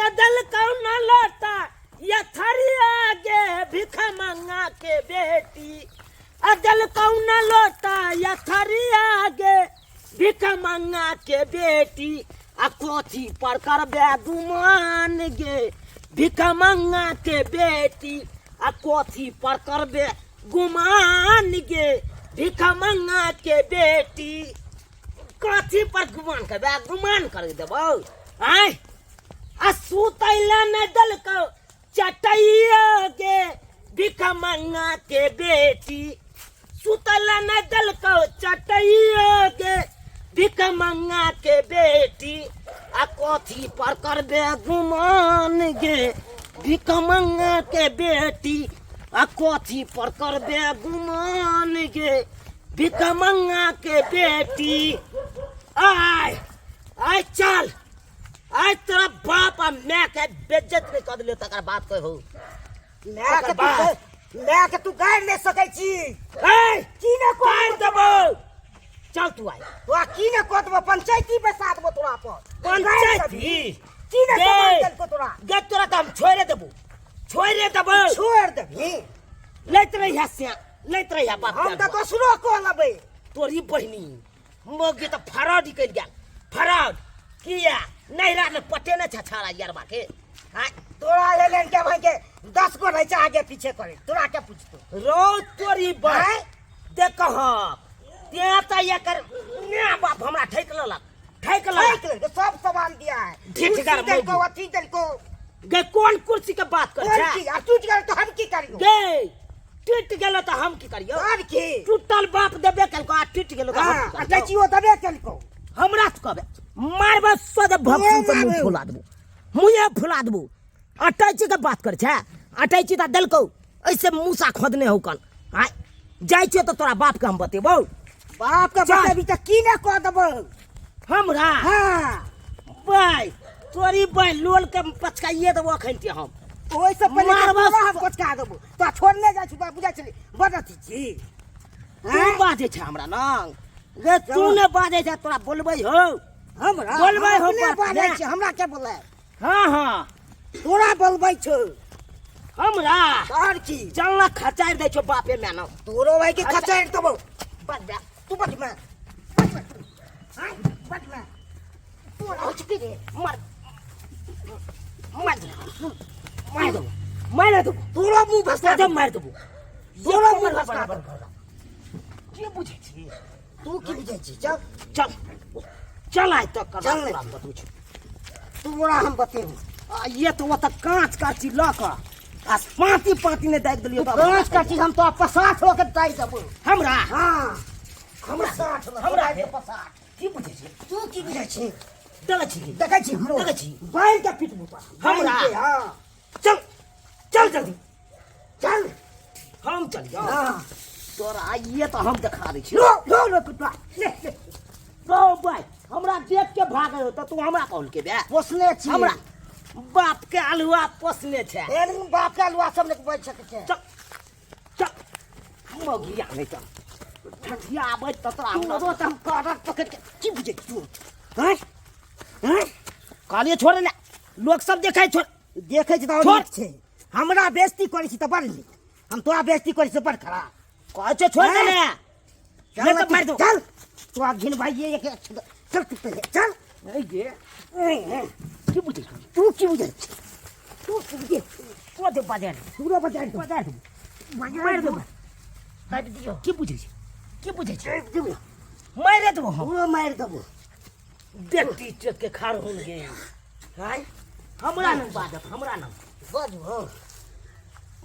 त देलकौ न लोटा या थरिया गे भिख मंगा के बेटी आ देलकौ न लोटा या थरिया गे भिख मंगा के बेटी आ कथी पर करबे गुमान गे भिख मंगा के बेटी आ कथी पर करबे गुमान गे भिख मंगा के बेटी कथी पर गुमान करबे गुमान कर देबौ आय आ सुतैला न देलकौ चटैया गे भिख मंगा के बेटी सुतैला न देलकौ चटैया गे भिख मंगा के बेटी आ कथी पर करबे गुमान गे भिख मंगा के बेटी आ कथी पर करबे गुमान गे भिख मंगा के बेटी आय आय चल आय तोरा बाप आ माय के बेज्जत नहीं कर दिलियो तकर बात कहू माय के तकर तू बाद माय के तू गारि नहि सकै छी ए की ने गारि देबौ चल तू आय तोरा की ने कह देबो पंचायती बैसा देबो तोरा पर पंचायती की ने गे। सामान देलको तोरा गे तोरा तऽ हम छोड़े देबो छोड़े देबो छोड़ देबही लैत रहिया से लैत रहिया बाप हम के तऽ अगुआ। दोसरो कह लेबै तोरी बहिनी मौगी तऽ फरौड निकलि गेल फरौड किया नैहरा मे पटेने छै छाड़ा यरबा के हाँ, तोरा लेलेन के भाई के 10 गो रहै छै आगे पीछे करे तोरा के पूछतो रौ तोरी बहिन आँय? देख तें तऽ एकर माय बाप हमरा ठकि लेलक ठकि लेलक ठोक लेलको सब सामान दिया है ढिठगर कुर्सी देलको मौगी। अथी देलको गे कोन कुर्सी के बात कर कोन छै की आ टूट गेल तो हम की करियो गे टूट गेलो तऽ हम की करियो और की टूटल बाप देबे केलको आ टूट गेलो तऽ हम हाँ की आ करियौ? टचियो देबे केलको हमरा से कहबे मारबा सद भक्सू के मुंह मारबो। फुला देबो मुँहे फुला देबो अटैची के बात कर छै अटैची तऽ देलकौ ऐसे मूसा खोदने हो कन आय जाइ छियो तऽ तोरा बाप के हम बतेबौ बाप के चल। बतेबी तऽ की ने कह देबो हमरा हाँ बाय तोरी बाय लोल के पचकाइए देबो अखन ते हम ओहिसँ पहिले तऽ मारबा तोरा हम पचका देबो तोरा छोड़ने जाइ छी तोरा बुझै छली बड़ अथी छी तू आँय? बाजै छै हमरा लग गे तू ने बाजै छै तोरा बोलबै हो हमरा बोलबै हम हो अपने बाप बाजै ने। छी हमरा के बोले हाँ हाँ तोरा बोलबै छौ हमरा और की जानला खचारि दै छौ बापे माय न तोरो भाई के अच्छा। खचारि देबो बस बे तू बच मैं बच मैं तू आँय, बच मैं तोरा हो चुकी रे मार मार दे मार देबो मार देबो तोरो मुंह भसका दे मार देबो तोरो मुंह बराबर भसका बराबर की बुझै छी तू की बुझै छी चल चल चल आइ तक चल। चल बतबै छी तोरा हम बतेबो आ ये तो ओतऽ काँच काची लऽ कऽ आ पाँति पाँति नहि दागि देलियै तऽ काँच काची हम तो पसाठ हो के दाइ देबो हमरा हाँ हमरा पसाठ हमरा के पसाठ की बुझै छी तू की बुझै छी देखै छी देखै छी हमरो देखै छी। बाल के पिटबो तोरा हमरा? बाल के, हाँ चल चल जल्दी चल हम चलियो हाँ तोरा आइए तऽ हम देखा दै छी लो लो लो कुटवा ले ले रौ भाई हमरा देख के भागे हो तऽ तू हमरा कहल के बे पोसने छी हमरा बाप के अलुआ पोसने छै एहन बाप के अलुआ सब नहि बचि सकै छै चल चल मौगिया नहि चल ठठिया आबै तऽ तोरा तू हमरा तो हम काटत पकड़ के की बुझै छी तू हैं हैं कहलिए छोड़े ले लोग सब देखै छोड़ देखै छी तऽ और छोड़। नीक छै हमरा बेइज्जती करै छी तऽ बड़ नीक हम तोरा बेइज्जती करै छी तऽ बड़ खराब कहै छै छोड़ दे ले चल नहीं तो मार दो। चल तोरा घिन भाई ये एक चल तू पहिले चल ए गे की बुझै छी तू की बुझै छी तू की बुझै छी तो दे बाजार पूरा बजा दो बाजार मार दो काटि दियो की बुझै छी की बुझै छी काटि दियो मारे देबो हम पूरा मारि देबो बेटी चेक के खार हो गे हाय हमरा न बाजत हमरा न बाजू हो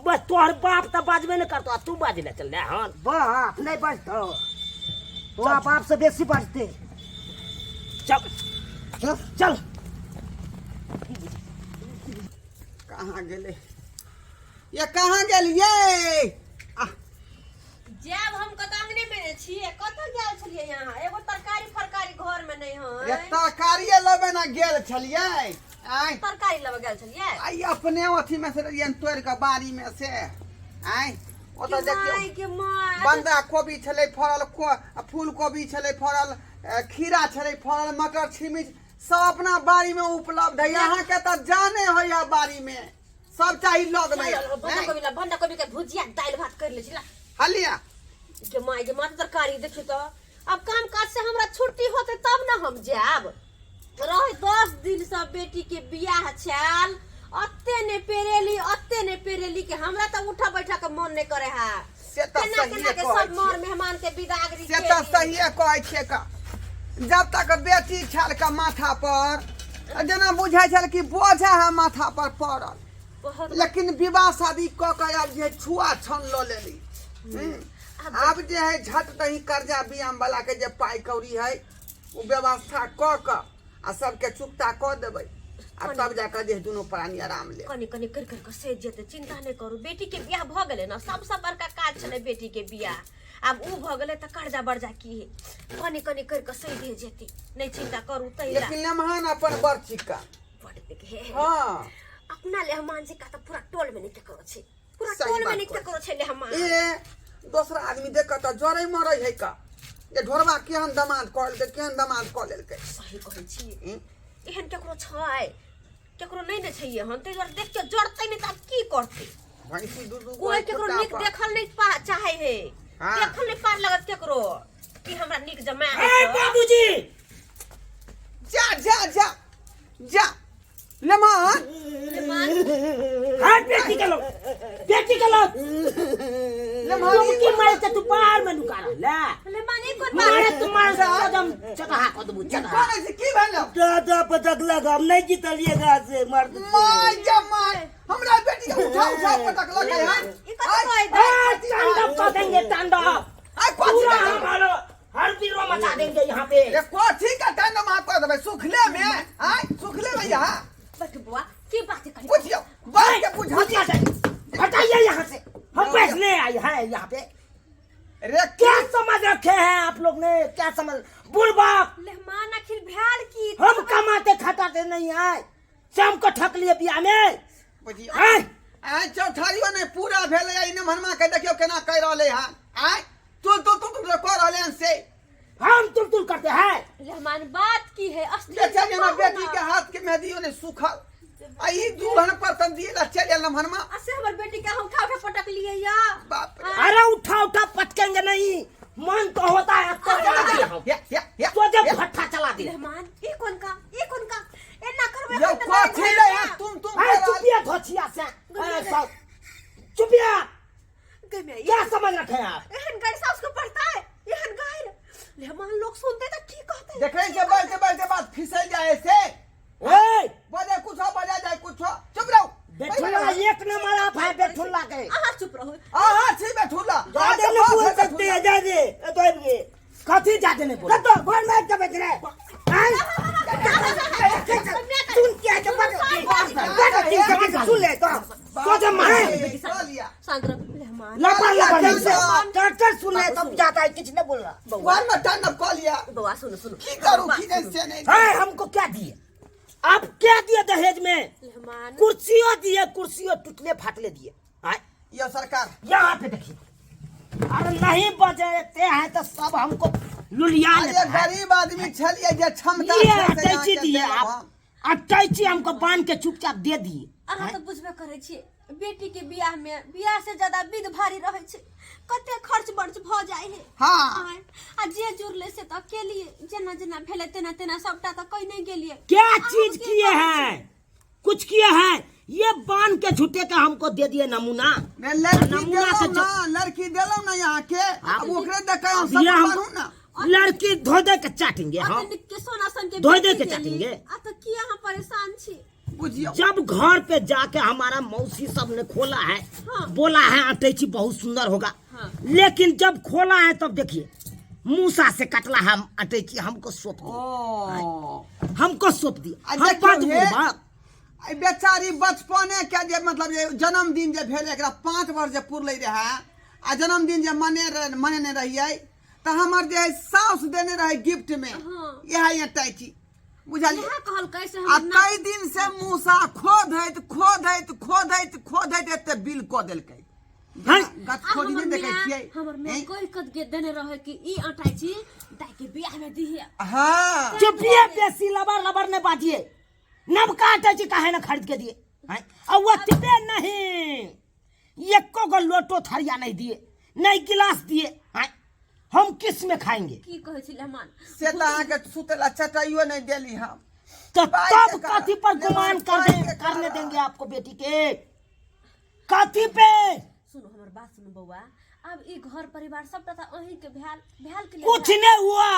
बस तोहर बाप तऽ बाजबे नहि करतो आ तू बाजले चल ले हन बाप नहि बाजतौ तोरा बाप से बेसी बाजते चल चल चल कहाँ गेलै ये कहाँ गेलियै आह, जायब हम कतऽ अंगने में ने छियै कतऽ गेल छलियै यहाँ एगो तरकारी फरकारी घर में नहीं ये है तरकारिए लेबै ने गेल छलियै आँय तरकारी लेबऽ गेल छलियै आइ अपने अथी में से रहियै तोड़ि कऽ बाड़ी में से आँय ओतऽ के देखियौ माय के माय बन्धा कोबी छलै फड़ल को फूल कोबी छलै फड़ल खीरा छलै फड़ल मटर छिमी सब अपना बाड़ी में उपलब्ध है। यहाँ के तऽ जाने होइया बाड़ी में सब चाही लग में। बंधा कोबी ला, बंधा कोबी के भुजिया दालि भात कर ले छी ला। हलिया के माय के मात्र तरकारी देखियो तो। अब काम काज से हमरा छुट्टी होते तब ना हम जायब। रहे 10 दिन से बेटी के बियाह छल, अत्ते ने पेरेली, अत्ते ने पेरेली के हमरा तो उठा बैठा के मन नहीं करे है। से तऽ केना सहिए केना के कहै सब मर छियै। मेहमान के विदागरी से तऽ सहिए कहै छियै का। जब तक बेटी छल का माथा पर जेना बुझाइ छल कि बोझा है माथा पर पड़ल, बहुत। लेकिन विवाह शादी कऽ के आब जे छुआ छन लऽ लेली। आब जे है झट दही कर्जा बियाम वाला के जे पाइ कौड़ी है ओ व्यवस्था कऽ के आ सबके चुकता कऽ देबै आ तब जाकऽ जे दुनू प्राणी आराम ले। कनि कनि कर कर के सजि जेतै, चिंता नहि करू। बेटी के बियाह भऽ गेलै ने, सबसँ बड़का काज छलै बेटी के बियाह। आब उ भऽ गेलै तऽ कर्जा बर्जा की है, कनि कनि कर के सधि जेतै, नहि चिंता करू तै ला। लेकिन लेमहान अपन बड़ चिक्का बड़ नीक हे। हाँ। अपना लेहमान जी का तऽ पूरा टोल में नहि केकरो छै, पूरा सही टोल में बात नहि कहै। केकरो छै लेहमान। ए दोसरा आदमी देख कऽ तऽ जरै मरै है का जे ढोरबा केहन दमाद कऽ लेलकै, केहन दमाद कऽ लेलकै। सही कहै छी। हम्म? एहन केकरो छै? केकरो नहि ने छै एहन, ताहि दुआरे देख के जड़तै नहि तऽ आब की करतै? भैंसी दू दू कोई केकरो नीक देखल नहीं चाहे है। हाँ। देखल नहीं पार लगत केकरो कि हमरा नीक जमा ए बाबूजी जा जा जा जा लेमान। हाँ बेटी के लो, बेटी के लो। लेमान तुम की मारे ते तू बाहर में नुका रहा ले। लेमान एक कोन मारे बात? तुम्हारे एकदम चटहा कर देबू, चटहा। कौन है? की भेलो? दादा पटक लगा, हम नहीं जीतलिएगा से मर्द। My जमाय हमरा बेटी के उठा उठा पटक लगे हन। ई कथी कहै दे? ए, तांडव कर देंगे, तांडव। आय कथी पूरा का? हमारा हर पीरो मचा देंगे यहाँ पे। ये कथी का तांडव महा कर देबै सुखले में? आय सुखले में यहाँ बैठ बुआ, की बात है कही? बुझियो बात के बुझा। बुझिया जाइए, हटाइए यहाँ से, हम बैठने आए हैं यहाँ पे। रे क्या समझ रखे हैं आप लोग ने? क्या समझ बुढ़बाप? लेहमान आखिर भेल की? हम कमाते खटाते नहीं आए, से हमको ठक लिए बिया में। बुझियो। आय आय चौठारियो नहीं पूरा भेलै ई नमहरमा के देखियो केना कहि रहलै हन। आय तुल तुल तुल तुल कऽ रहलै हन से। हम तुल तुल करते हैं। लेहमान बात की है असली? बेचारी हमर बेटी के हाथ के मेहदियो नहीं सूखल आ ई दुल्हन पर तन दिए ला चल आयल नमहरमा। असे हमर बेटी के हम उठा उठा पटक लिए या। बाप रे। अरे उठा उठा पटकेंगे नहीं, मन तो होता है तो चला दिया हम। या या या तो जब भट्ठा चला दिया। लेहमान ई कोन का, ई कोन का एना करबे? यौ हम तऽ नहि कथी ले घरमे। तुम तुम अरे चुपिया धोचिया से, अरे सब चुपिया। गई मैं। क्या समझ रखे हैं आप? एहन गारि सास को पड़ता है, एहन गारि लेहमान लोग सुनते तऽ की कहते? देखै छै बैठे बैठे बात फिसल जाए से। ए बजे कुछो बजा जाए कुछो, चुप रहो। बेठुल्ला एक नंबर आप है बेठुल्ला के। अहाँ चुप रहू। अहाँ छी बेठुल्ला। ज्यादा नहीं बोल सकते हैं, ज्यादा तो ये कथी ज्यादा नहीं बोल तो घर में के बैठ रहे हैं? सुन क्या जब बात सुन ले तो जब मारे शांत रहू लेहमान। लपड़ लपड़ नहीं डॉक्टर सुन ले तब जाता है, किसी ने बोल रहा। घर में टर्न अप कऽ लिया। बौआ सुनू सुनू। की करू की नहीं से नहीं। है हमको क्या दिए आप? क्या दिए दहेज में? लेहमान कुर्सियों दिए, कुर्सियों टूटले फाटले दिए। आय यो सरकार यहाँ पे देखिए, अरे नहीं बजते हैं तो सब हमको लुलिया अरे लेता है। गरीब आदमी छलिए जे क्षमता ये छै से अटैची अहाँके दिए देलहुँ आप हम। अटैची हमको बांध के चुपचाप दे दिए। अहाँ तऽ बुझबे करै छियै बेटी के बियाह में बियाह से ज्यादा विध भारी रहै छै, कते खर्च बर्च भऽ जाइ है। हाँ। आँय, आ जे जुड़ले से तऽ केलिए, जेना जेना भेलै तेना तेना सबटा तऽ कहि नहि गेलिए। क्या अहाँ चीज की किए कहै हैं? कुछ किए हैं? ये बांध के झूठे का हमको दे दिए नमूना। ने लड़की नमूना से देलहुँ ना, लड़की देलहुँ ना यहाँ के, अब ओकरे देख के हम सब ये हम बनू ना। लड़की धो दे के चाटेंगे हम। अतनिक के सोना सन के धोइ दे बेटी के देली। चाटेंगे। आ तऽ किया अहाँ परेशान छी? बुझियौ जब घर पे जाके हमारा मौसी सब ने खोला है, हाँ। बोला है अटैची बहुत सुंदर होगा। हाँ। लेकिन जब खोला है तब देखिए मूसा से कटला हम अटैची हमको सौंप दिया। ओ हमको सौंप दिया। आ हम देखियौ पाँच हे, बुढ़बा एहि बेचारी बचपने के जे मतलब जे जन्मदिन जे भेल एकरा 5 वर्ष जे पुरलै रहए आ जन्मदिन जे मनेने रहियै तऽ हमर जे है साउस देने रहै गिफ्ट में। हाँ। इएह अटैची बुझलियै। इएह कहलकै से आ हमर नाक कई दिन से मूसा खोधैत खोधैत खोधैत खोधैत एते बिल कऽ देलकै। हैं? गतखोरी नहि देखै छियै हमर माय हैं? कोई कद के देने रहे कि ई अटाई छी दाई के बियाह में दिहे। हाँ। चुपिए, बेसी लबर लबर नहीं बाजिए। नबका अटैची काहे ना खरीद के दिए हैं? और ओतबे नहीं, एको गो लोटो थरिया नहीं दिए, नहीं गिलास दिए हैं? हम किस में खाएंगे? की कहै छी लेहमान? से तऽ अहाँके सुतला चटाइयो नहि देली हम। तो पाई तब के कारण। कथी पर गुमान कर पाई दे, के करने कारण। देंगे आपको बेटी के? कथी पे? सुनो, हमर बात सुनो बौआ, अब ई घर परिवार सबटा तऽ अहीं के भेल, भेल के लिए। कुछ नहीं हुआ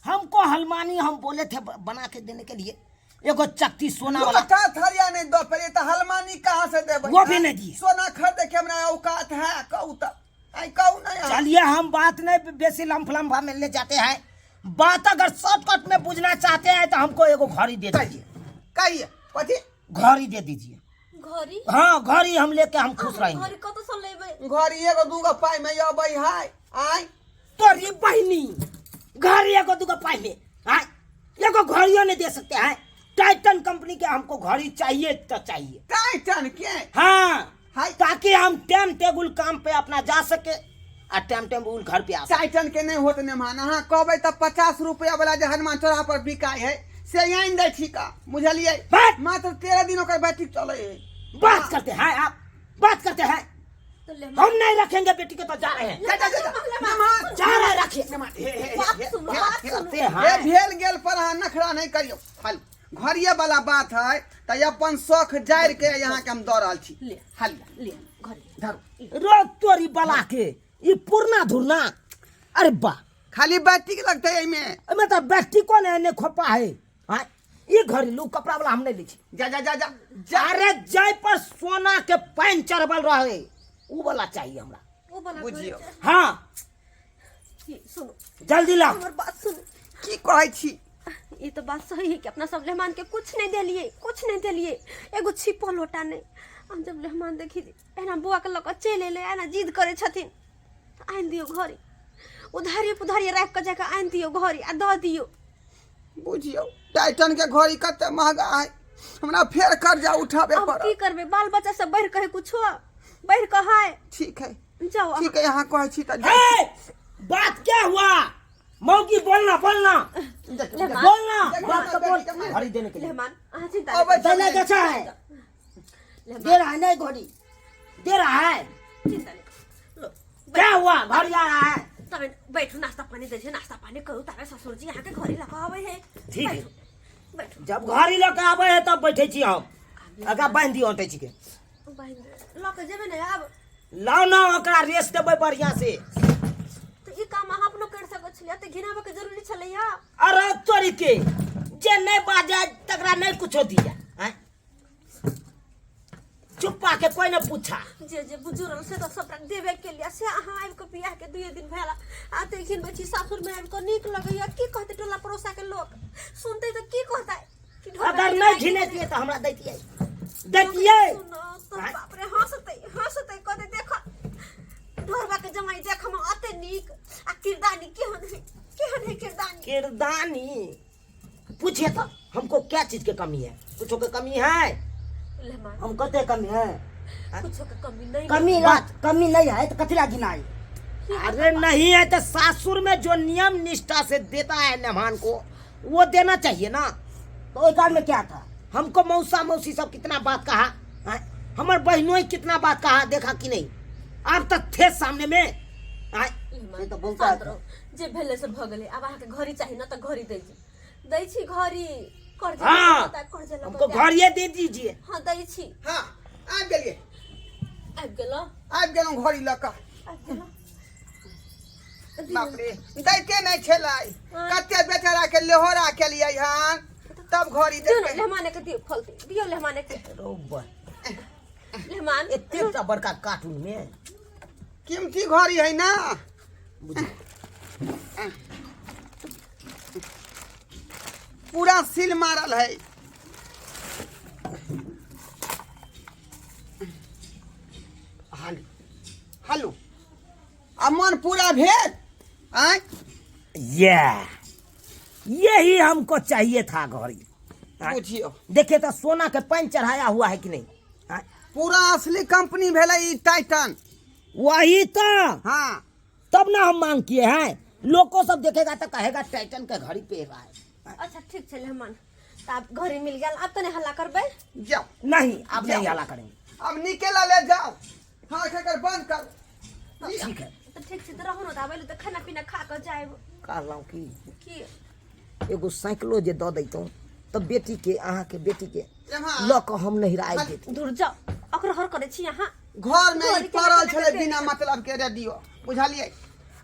हमको। हलमानी हम बोले थे बना के देने के लिए, एगो चक्ती सोना वाला। लोटा थरिया नहीं दो पड़े तो हलमानी कहाँ से देबै? वो भी नहीं दिए। सोना खरीदे के हमरा औकात है? कहू तऽ आई, कहू नहीं अहाँ। चलिए, हम बात नहीं बेसी लम्फ लम्फा में ले जाते हैं। बात अगर शॉर्टकट में बुझना चाहते हैं तो हमको एगो घड़ी दे दीजिए। कहिए कथी? घड़ी दे दीजिए। घड़ी? हाँ, घड़ी हम लेके हम खुश रहेंगे। घड़ी कतऽ से लेबै? घड़ी एगो दूगो पाई में अबै है आय? तोरी बहिनी, घड़ी एगो दूगो पाई में आय? एगो घड़ियों नहीं दे सकते हैं? टाइटन कंपनी के हमको घड़ी चाहिए तो चाहिए। टाइटन के? हाँ। हाय। ताकि हम टाइम टेबुल काम पे अपना जा सके आ टाइम टेबुल घर पे आ सके। टाइटन के नहीं होत नेमान, अहाँ कहबै तऽ 50 रुपया वाला जे हनुमान चौराहा पर बिकाय है से आनि दै छी का, बुझलियै? बात! मात्र 13 दिन ओकर बैटरी चलै है। बात करते हैं आप, बात करते हैं। तो ले। हम नहीं रखेंगे बेटी के तो जा रहे हैं। जा जा जा जा। नेमान। जा रहे हैं, रखिए। नेमान, हे, हे, हे, बात हे, सुनो, हे, बात हे, सुनो। करते हे हैं। भेल गेल पर अहाँ नखरा नहीं करियौ। हल घरिये वाला बात है तऽ अपन शौख जारि के यहाँ के हम दऽ रहल छी। ले। हल। ले घड़ी। धरू। रोज तोरी बला के ई पुरना धुरना, अरे बा। खाली बैटरी लगतै एहिमे। एहिमे तऽ बैटरी कोन है, नहि खोपा है। हाँ, ई घड़ी लू, कपड़ा वाला हम नहीं लै छी। जा जा जा जा जा। अरे जाय पर सोना के पानि चढ़बल रहे उ वाला चाहिए हमरा। ओ वाला? बुझियौ। हाँ। घड़ी? सुनो। जल्दी लाओ। हमर बात सुनो। की कहै छी? ई तो बात सही है कि अपना सब मेहमान के कुछ नहीं देलिए, कुछ नहीं देलिए, एगो छिपो लोटा नहीं। हम जब मेहमान देखी एना बौआ के लऽ कऽ चलि एलै, एना जिद करै छथिन, तऽ आनि दियौ घड़ी, उधारिये पुधारिये राखि कऽ जाकऽ आनि दियौ घड़ी आ दऽ दियौ। बुझियौ, टाइटन के घड़ी कते महंगा है, हमरा फेर कर्जा उठाबे अब पड़त। की करबै, बाल बच्चा सब बढ़ि कऽ है, कुछो बढ़ि कऽ है। ठीक है। जाउ अहाँ। ठीक है, यहाँ कहै छी तऽ हे, बात क्या हुआ मौगी? बोलना, बोलना। लेमान। बोलना। देखो, बात तो बोल। देखो, घड़ी देने के लिए। लेमान, अहाँ चिंता अबै नहि करू। देने के है, लेमान, दे रहा है नहीं? घड़ी दे रहा है? चिंता नहि करू। लो। क्या हुआ? घड़ी आ रहा है? तबे बैठू, नाश्ता पानी दै छै, नाश्ता पानी करू, तबे ससुर जी अहाँके घड़ी लऽ कऽ अबै है। ठीक है। बैठू, बैठू। जब घड़ी लऽ के आबै है तब बैठे छी हम। आगा बान्हि दियौ अटैची के। बान्हि लऽ कऽ जेबै ने आब? लाउ ना, ओकरा रेस देबै बढ़िया से। तऽ ई काम अहाँ अपनो करि सकै छलियै, तऽ घिनाबऽ के जरूरी छलैया? अरे तोरी के, जे नहीं बाजे तकरा नहीं कुछो दिया हैं? चुप्पा के कोई न पूछा। जे जे बुजुर्ग से तऽ सबटा देबे के लिए, से अहाँ आबि कऽ बियाह के दुए दिन भेल आ तऽ घिनबै छी। सासुर में आबि कऽ नीक लगैया? की कहतै टोला पड़ोसा के लोक? सुनतै तऽ की कहतै कि ढोबा अगर के नहीं जमाई घिनेतियै तऽ हमरा दैतियै, दैतियै। सुनो तो, बाप रे, हंसतै, हंसतै, कहतै देख ढोरबा के जमाई देख हम अते नीक आ किरदानी केहन है, केहन है किरदानी। किरदानी पूछिए तो हमको क्या चीज के कमी है? कुछो के कमी है? लेमान। हम कते कमी है? कुछो के कमी नहीं। कमी बात। कमी नहीं है तो कथी लागी नहीं? अरे नहीं है तो सासुर में जो नियम निष्ठा से देता है मेहमान को, वो देना चाहिए ना। तो ओहि काल में क्या था? हमको मौसा मौसी सब कितना बात कहा हैं? हमार बहनों ही कितना बात कहा, देखा कि नहीं? आप तक थे सामने में हैं? लेमान, से तऽ बोलता शांत है। रहू। जे भेलै से भऽ गेलै। आब अहाँके घड़ी चाही न तऽ घड़ी दै छी, दै छी घड़ी, कर्ज हाँ। कर्ज लऽ कऽ हमको जायब। घर ये दे दीजिए। हाँ, दै छी। हाँ, आबि गेलियै। आबि गेलौ? आबि गेलहुँ घड़ी लऽ कऽ। आबि गेलौ? बाप रे, दैते नहि छलै, कते बेचारा के लेहोरा केलियै हन तब घड़ी दियौ ने। देलकै। लेहमाने के दियौ, खोल दियौ, दियौ लेहमाने के। रौबा। लेहमान। एते टा बड़का कार्टून में। कीमती घड़ी है ना। बुझ पूरा सील मारल है। हालू हालू, आ मन पूरा भेल आँय? ये यही हमको चाहिए था घड़ी, हाँ? बुझियौ। देखिए तो, सोना के पानी चढ़ाया हुआ है कि नहीं, हाँ? पूरा असली कंपनी भेलै ई टाइटन। वही तो। हाँ। तब ना हम मांग किए हैं, लोग को सब देखेगा तो कहेगा टाइटन के घड़ी पे रहा है। अच्छा ठीक छै मेहमान, तऽ आब घड़ी मिल गेल, आब तऽ नहि हल्ला करबै। जाओ। नहीं, अब नहीं हला करेंगे। अब निकेला ले जाओ, हाँ, एकर बंद कर। ठीक है। तऽ ठीक छै, तऽ रहू ने, तऽ आब अयलहुँ तऽ खाना पीना खा कऽ जायब। कहलहुँ कि की? एगो साइकिलो जे दऽ दैतहुँ तऽ बेटीके, अहाँके बेटीके एम्हर लऽ कऽ हम नहिरा आबि जैतहुँ। दूर जाउ, अकरहर करै छी अहाँ। घर में ई घड़ी के पड़ल लऽ कऽ छलै बिना मतलब के रेडियो, बुझलियै?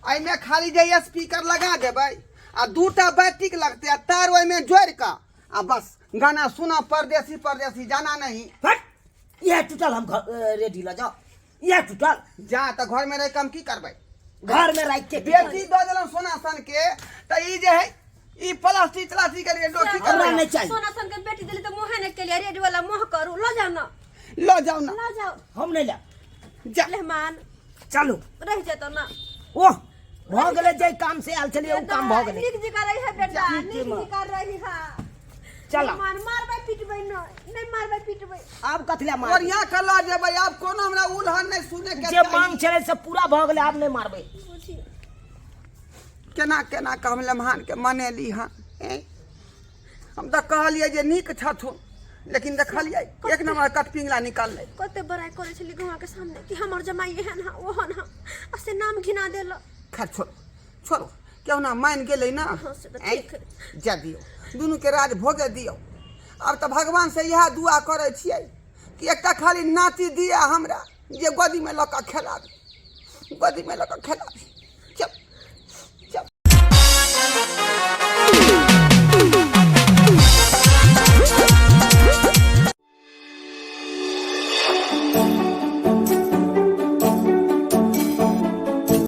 एहिमे खाली जे स्पीकर लगा देबै आ दूटा बैटरीक लगतै आ तार ओहिमे जोड़ि कऽ आ बस गाना सुना, परदेसी परदेसी जाना नहीं। हट, इएह टूटल हम रेडी लऽ जाउ, इएह टूटल। जा तऽ घर में रहि कऽ हम की करबै? घर में राखि के बेटी दऽ देलहुँ सोना सन के, तऽ ई जे है ई प्लास्टिक तलास्टिक के रेडियो की हमरा करबै? नहि चाही। सोना सन के बेटी देली तऽ मुँहे नहि केलियै, रेडियो वाला मोह करू, लऽ जाउ ने। लऽ जाउ ने। लऽ जाउ। हम नहि लेब। जा। मेहमान। चलू। रहि जेतौ ने। ओह, भऽ गेलै, जे काम से आयल छलियै ओ काम भऽ गेलै। नीक जकाँ रही है बेटा, ठीक छै नीक माँ। जकाँ रही है। चला। मेहमान, मारबै पिटबै नहि, नहि मारबै पिटबै। आब कथी लए मारबै? ओरिया कऽ लऽ जेबै, आब कोनो हमरा उलहन नहि सुने के जे चाही। मांग छलै से पूरा भऽ गेलै, आब नहि मारबै। बुझी। केना केना कऽ हम लम्हान के मनेली हँ, ऐं? हम तऽ कहलियै जे नीक छथुन, लेकिन देखलियै एक नंबर कटपिंगला निकललै। कते बड़ाइ करै छली गाँव के सामने कि हमर जमाई एहन है ओहन है, आ से नाम घिना देलक। खैर छोड़ो छोड़ो, केहुना मानि गेलै ना। हाँ, से तऽ ऐं? ठीक है। जा दियौ, दुनूके राज भोगे दियौ। आब तऽ भगवानसँ इएह दुआ करै छियै कि एकटा खाली नाती दिया हमरा जे गोदीमे लऽ कऽ खेलाबी, गोदीमे लऽ कऽ खेलाबी।